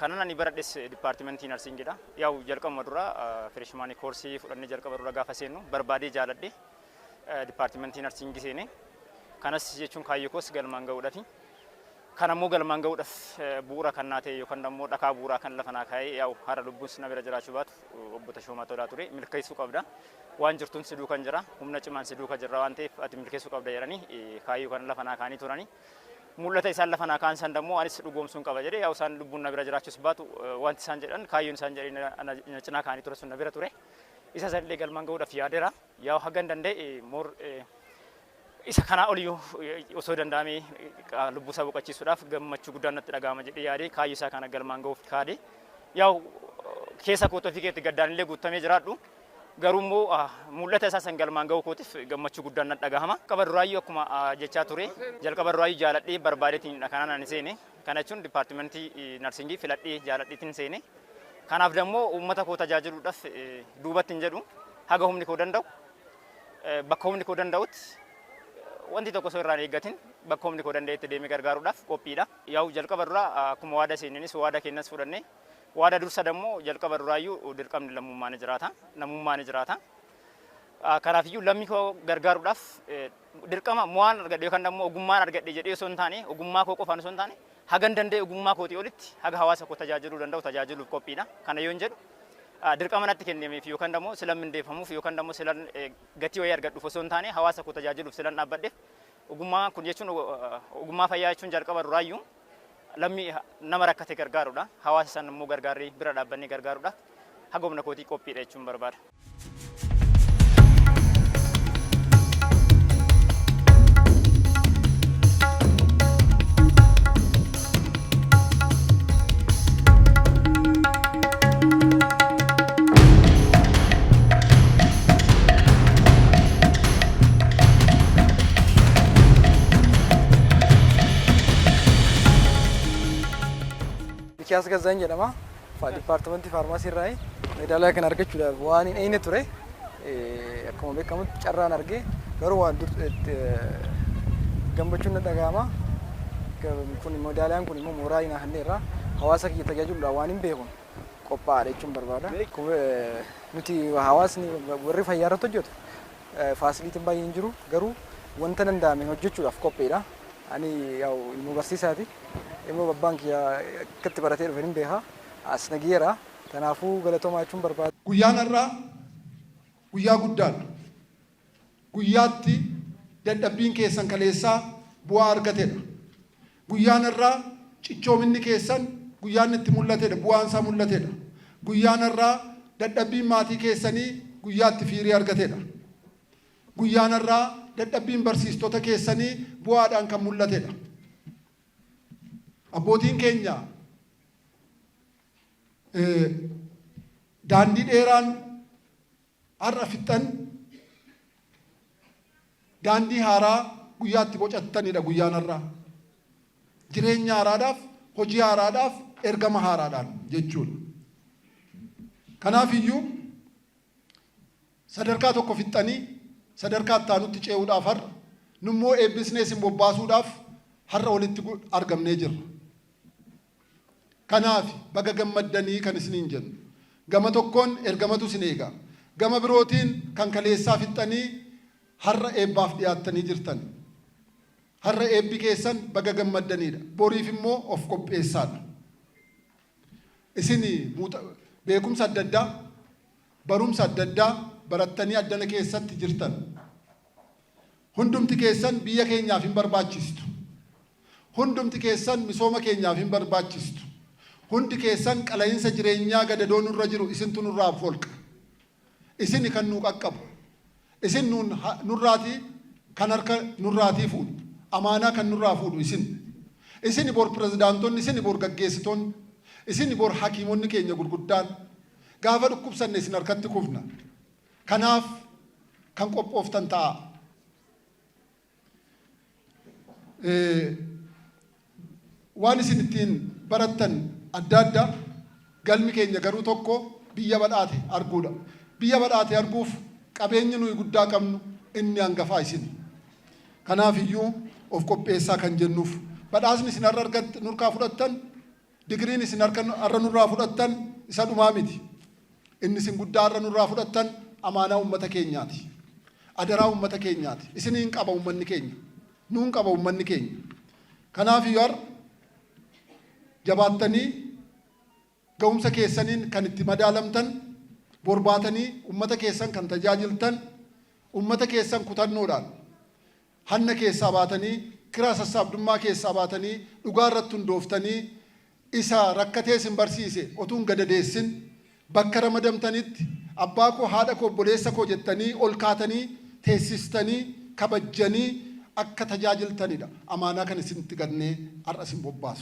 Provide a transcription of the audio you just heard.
Kanan ani baradhes dipaartimentii narsiingidha. Yaa'u jalqabuma dura freshman koorsii fudhannee jalqaba dura gaafa seennu barbaadee jaaladhe dipaartimentii narsiingii seene. Kanas jechuun kaayyoo koos galmaan ga'uudhafi. Kan ammoo galmaan ga'uudhaaf bu'uura kan naa ta'e yookaan ammoo dhakaa bu'uuraa kan lafa naa kaa'ee yaa'u har'a lubbuun na bira jiraachuu baatu obbo Tashoomaa Tolaa ture. Milkeessuu qabda. Waan jirtuun si duukan jira. Humna cimaan si duuka jirra waan ta'eef ati milkeessuu qabda jedhanii kaayyoo kana lafa naa kaa'anii turanii. Mul'ata isaan lafa naa kaa'an san dammoo anis dhugoomsuun qaba jedhee yaa'u isaan lubbuun na bira jiraachuus baatu wanti isaan jedhan kaayyoon isaan jedhanii na cinaa kaa'anii ture sun na bira ture. Isa sanillee galmaan ga'uudhaaf yaadeera. Yaa'u hagan danda'e more isa kanaa oliyyuu osoo danda'amee lubbuu isaa boqochiisuudhaaf gammachuu guddaan natti dhaga'ama jedhee yaadee kaayyoo isaa kana galmaan ga'uuf kaade. Yaa'u keessa kootu ofii keetti gaddaan illee guutamee jiraadhu. Garuu immoo mul'ata isaa san galmaan ga'uu kootiif gammachuu guddaan natti dhagahama. Jalqaba duraayyuu akkuma jechaa ture jalqaba duraayyuu jaaladhee barbaadeetiin kanaan ani seene. Kana jechuun dipaartimentii narsingii filadhee jaaladheetiin seene. Kanaaf dammoo uummata koo tajaajiluudhaaf duubatti hin jedhu. Haga humni koo danda'u bakka humni koo danda'utti wanti tokko osoo irraa hin eeggatin bakka humni koo danda'etti deemee gargaaruudhaaf qophiidha. Yaa'u jalqaba duraa akkuma waada seennenis waada kennas fudhannee waada dursa dammoo jalqaba duraayyuu dirqamni lammummaa ni jiraata. Namummaa ni jiraata. Kanaafiyyuu lammii koo gargaaruudhaaf dirqama mo'aan argadhe yookaan dammoo ogummaan argadhe jedhee osoo hin taane ogummaa koo qofaan osoo hin taane hagan danda'e ogummaa kootii olitti haga hawaasa koo tajaajiluu danda'u tajaajiluuf qophiidha. Kana yoon jedhu dirqama natti kennameef yookaan dammoo silan mindeeffamuuf yookaan dammoo silan gatii wayii argadhuuf osoo hin taane hawaasa koo tajaajiluuf silan dhaabbadheef ogummaa kun jechuun ogummaa fayyaa jechuun jalqaba duraayyuu lammii nama rakkate gargaaruudha. Hawaasa san immoo gargaarree bira dhaabbannee gargaaruudhaaf haga humna kootii qophiidha jechuun barbaada. Mikiyaas Gazzaan jedhama. Dipaartimentii faarmaasii irraa meedaaliyaa kana argachuudhaaf waan hin eegne ture. Akkuma beekamutti carraan arge garuu waan dur gammachuun na dhaga'ama. Kun meedaaliyaan kun immoo mooraalii naa kenneera. Hawaasa kiyya tajaajiluudhaaf waan hin beekun qophaa'aadha jechuun barbaada. Nuti hawaasni warri fayyaa irratti hojjetu faasiliitiin baay'een hin jiru garuu wanta danda'ameen hojjechuudhaaf qophiidha. Ani yaa'u ilma barsiisaati. Ilma abbaan kiyya akkatti baratee dhufe hin beeka. As nageera. Kanaafuu galatoomaa jechuun barbaada. Guyyaan har'aa guyyaa guddaadha. Guyyaatti dadhabbiin keessan kaleessaa bu'aa argatedha. Guyyaan har'aa cichoominni keessan guyyaan itti mul'atedha, bu'aan isaa mul'atedha. Guyyaan har'aa dadhabbiin maatii keessanii guyyaa itti fiirii argatedha. Guyyaan har'aa dadhabbiin barsiistota keessanii bu'aadhaan kan mul'atedha. Abbootiin keenya daandii dheeraan har'a fixxan daandii haaraa guyyaa itti bocattanidha guyyaan har'aa. Jireenya haaraadhaaf, hojii haaraadhaaf, ergama haaraadhaan jechuudha. Kanaaf iyyuu sadarkaa tokko fixxanii sadarkaa itti aanutti ce'uudhaaf har'a nummoo eebbisnee isin bobbaasuudhaaf har'a walitti argamnee jirra. Kanaaf baga gammaddanii kan isiniin jennu. Gama tokkoon ergamatu isin eega. Gama birootiin kan kaleessaa fixxanii har'a eebbaaf dhiyaattanii jirtan. Har'a eebbi keessan baga gammaddaniidha. Boriif immoo of qopheessaadha. Isin beekumsa adda addaa, barumsa adda addaa barattanii addana keessatti jirtan. Hundumti keessan biyya keenyaaf hin barbaachistu. Hundumti keessan misooma keenyaaf hin barbaachistu. Hundi keessan qala'insa jireenyaa gadadoo nurra jiru isintu nurraa holqa. Isini kan nuu qaqqabu. Isin nuun nurraatii kan harka nurraatii fuudhu. Amaanaa kan nurraa fuudhu isin. Isini bor pirezidaantonni, isini bor gaggeessitoonni, isini bor hakiimonni keenya gurguddaan gaafa dhukkubsanne isin harkatti kufna. Kanaaf kan qophooftan ta'aa. Waan isin ittiin barattan adda adda, galmi keenya garuu tokko biyya badhaate arguudha. Biyya badhaate arguuf qabeenyi nuyi guddaa qabnu inni hangafaa isin. Kanaaf iyyuu of qopheessaa kan jennuuf. Badhaasni isin har'a nurkaa fudhattan Digiriin isin har'a nurraa fudhattan isa dhumaa miti. Inni isin guddaa har'a nurraa fudhattan amaanaa uummata keenyaati. Adaraa uummata keenyaati. Isiniin qaba uummanni keenya. Nuun qaba uummanni keenya. Kanaaf iyyuu har'a jabaattanii ga'umsa keessaniin kan itti madaalamtan, borbaatanii uummata keessan kan tajaajiltan, uummata keessan kutannoodhaan hanna keessaa baatanii, kiraa sassaabdummaa keessaa baatanii, dhugaa irratti hundooftanii, isa rakkatee isin barsiise otuu hin gadadeessin, bakka ramadamtanitti abbaa koo, haadha koo, obboleessa koo jettanii ol kaatanii teessistanii kabajjanii akka tajaajiltanidha. Amaanaa kan isinitti gannee har'a isin bobbaasu.